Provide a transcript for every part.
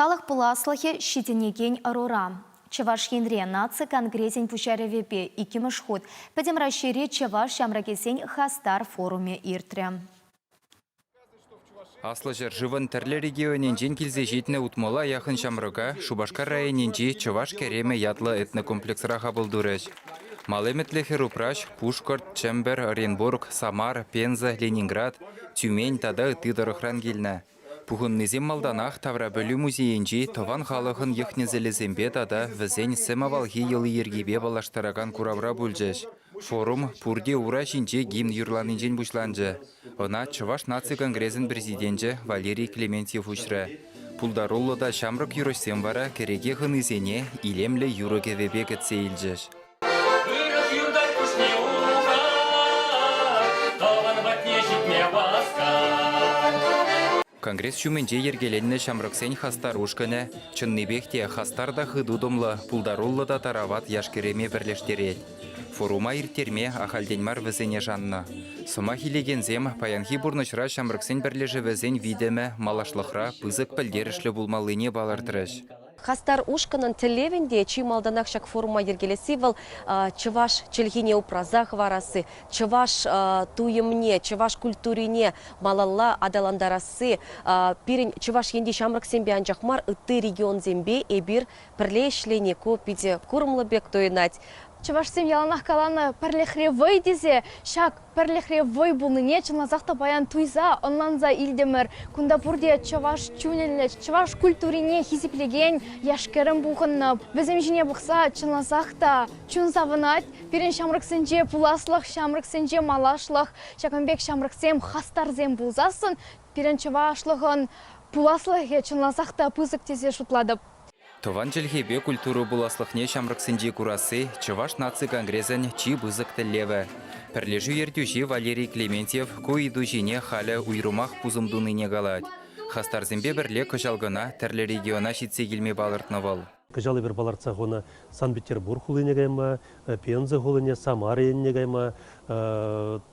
Халӑх пуласлӑхӗ ҫитӗнекен ӑрура. Чӑваш Енре наци конгресӗн пуҫарӑвӗпе иккӗмӗш хут Пӗтӗм Раҫҫейри чӑваш ҫамрӑкӗсен хастар форумӗ иртрӗ. Аслӑ ҫӗршывӑн тӗрлӗ регионӗнчен килсе ҫитнӗ утмӑла яхӑн ҫамрӑка Шупашкар районӗнчи Чӑваш керемӗ ятлӑ этнокомплексра хапӑл турӗҫ. Мал ӗмӗтлӗ хӗр-упраҫ Пушкӑрт, Чӗмпӗр, Оренбург, Самар, Пенза, Ленинград, Тюмень тата ытти тӑрӑхран килнӗ. Пухӑннисем малтанах таврапӗлӳ музейӗнчи тӑван халӑхӑн йӑх-несӗлӗсемпе тата вӗсен сӗм авалхи йӑли-йӗркипе паллаштаракан куравра пулчӗҫ. Форум пурте ура ҫинче гимн юрланинчен пуҫланчӗ. Ӑна Чӑваш наци конгресӗн президенчӗ Валерий Клементьев уҫрӗ. Пултаруллӑ та ҫамрӑк юрӑҫсем вара кӗреке хӑнисене илемлӗ юрӑ-кӗвӗпе кӗтсе илчӗҫ. Вырӑс юртать пуҫне ухать, тӑван патне ҫитме васкать. Конгресс ҫумӗнче йӗркеленнӗ ҫамрӑксен хастар ушкӑнӗ чӑннипех те хастар та хытутӑмлӑ, пултаруллӑ та тарават яш-кӗрӗме пӗрлештерет. Форума ирттерме ахальтен мар вӗсене шаннӑ. Сӑмах илекенсем паянхи пурнӑҫра ҫамрӑксен пӗрлешӗвӗсен витӗмӗ малашлӑхра пысӑк пӗлтерӗшлӗ пулмаллине палӑртрӗҫ. Хастар ушкӑнӑн тӗллевӗн те чи малтанах ҫак форума йӗркелесси вӑл чӑваш чӗлхине упраса хӑварасси, чӑваш туйӑмне, чӑваш культурине малалла аталантарасси. Пирӗн Чӑваш Енти ҫамрӑксемпе анчах мар, ытти регионсемпе эпир пӗрле ӗҫлени ку питӗ курӑмлӑ пек туйӑнать. Чӑвашсем яланах каланӑ пӗрлӗхре вӑй тесе ҫак Пӗрлӗхре вӑй пулнине чӑнласах та паян туйса, ӑнланса илтӗмӗр. Кунта пурте чӑваш чунӗллӗ, чӑваш культурине хисеплекен яш-кӗрӗм пухӑннӑ. Вӗсем ҫине пӑхса чӑнласах та чун савӑнать. Пирӗн ҫамрӑксенче пуласлӑх, ҫамрӑксенче малашлӑх. Ҫакӑн пек ҫамрӑксем, хастарсем пулсассӑн пирӗн чӑвашлӑхӑн пуласлӑхӗ чӑнласах та пысӑк тесе шутлатӑп. Тӑван чӗлхепе культура пуласлӑхне ҫамрӑксенче курасси Чӑваш наци конгресӗн чи пысӑк тӗллевӗ. Пӗрлешӳ ертӳҫи Валерий Клементьев ку ыйту ҫине халӗ уйрӑмах пусӑм тунине калать. Хастарсемпе пӗрле кӑҫал кӑна тӗрлӗ региона ҫитсе килме палӑртнӑ вӑл. Кӑҫал эпир палӑртса хунӑ Санкт-Петербург хулине кайма, Пенза хулине, Самара енне кайма,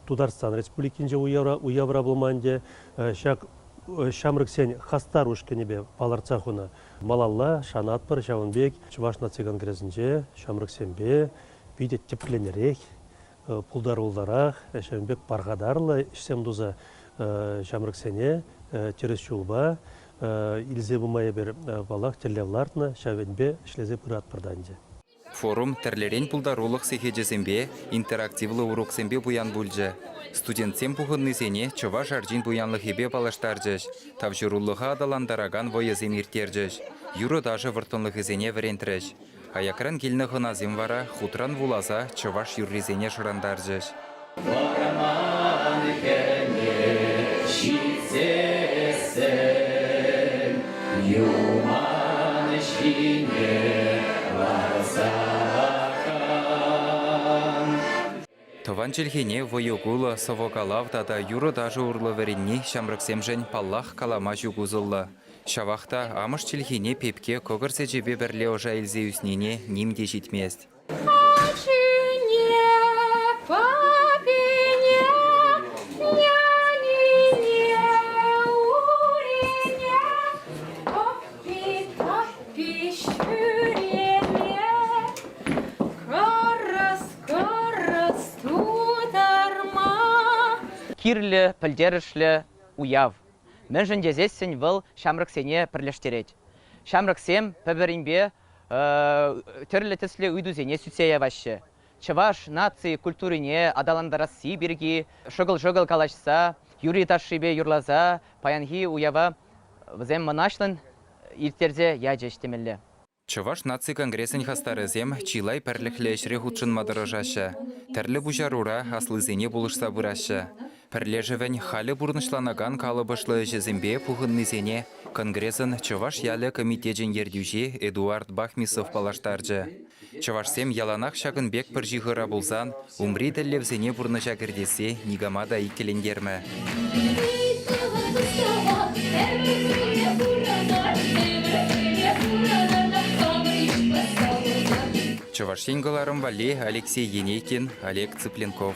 Тутарстан Республикинче уявра пулма ӗнтӗ. Ҫак ҫамрӑксен хастар ушкӑнӗпе палӑртса хунӑ. Малалла шанатпӑр ҫавӑн пек Чӑваш наци конгресӗнче ҫамрӑксемпе питӗ тӗпленерех, пултаруллӑрах, ҫавӑн пек пархатарлӑ ӗҫсем туса ҫамрӑксене тӗрӗс ҫулпа илсе пыма эпир, паллах, тӗллев лартнӑ, ҫав енпе ӗҫлесе пыратпӑр та ӗнтӗ. Форум тӗрлӗрен пултарулӑх сехечӗсемпе, интерактивлӑ уроксемпе пуян пулчӗ. Студентсем пухӑннисене чӑваш арчин пуянлӑхӗпе паллаштарчӗҫ, тавҫӑрулӑха аталантаракан вӑйӑсем ирттерчӗҫ, юрӑ-ташӑ вӑрттӑнлӑхӗсене вӗрентрӗҫ. Аякран килнӗ хӑнасем вара хутран вуласа чӑваш юррисене шӑрантарчӗҫ. Вӑрман хӗле ҫитсессӗн юман ҫине ларса кан. Тӑван чӗлхене вӑйӑ-кулӑ, сӑвӑ-калав тата юрӑ-ташӑ урлӑ вӗренни ҫамрӑксемшӗн, паллах, калама ҫук усӑллӑ. Ҫавах та амӑш чӗлхине пепке кӑкӑр сӗчӗпе пӗрле ӑша илсе ӳснине ним те ҫитмест. Ачине, папине, нянине, урине, топпи-топпи ҫӳреме, кӑрӑс-кӑрӑс тутарма. Кирлӗ, пӗлтерӗшлӗ уяв. Мӗншӗн тесессӗн вӑл ҫамрӑксене пӗрлештерет. Ҫамрӑксем пӗр-пӗринпе тӗрлӗ тӗслӗ ыйтусене сӳтсе яваҫҫӗ. Чӑваш наци культурине аталантарасси пирки шӑкӑл-шӑкӑл калаҫса, юрри-ташшипе юрласа паянхи уява вӗсем мӑнаҫлӑн ирттерсе ячӗҫ темелле. Чӑваш наци конгресӗн хастарӗсем чылай пӗрлӗхлӗ ӗҫре хутшӑнма тӑрӑшаҫҫӗ, тӗрлӗ пуҫарура аслисене пулӑшса пыраҫҫӗ. Пӗрлешӗвӗн халӗ пурнӑҫланакан калӑпӑшлӑ ӗҫӗсемпе пухӑннисене Конгресӑн Чӑваш ялӗ комитечӗн ертӳҫи Эдуард Бахмисов паллаштарчӗ. Чӑвашсем яланах ҫакӑн пек пӗр ҫыхӑра пулсан умри тӗллевсене пурнӑҫа кӗртесси никама та иккӗлентермӗ. Чӑваш Ен кӑларӑм валли Алексей Енейкин, Олег Цыпленков.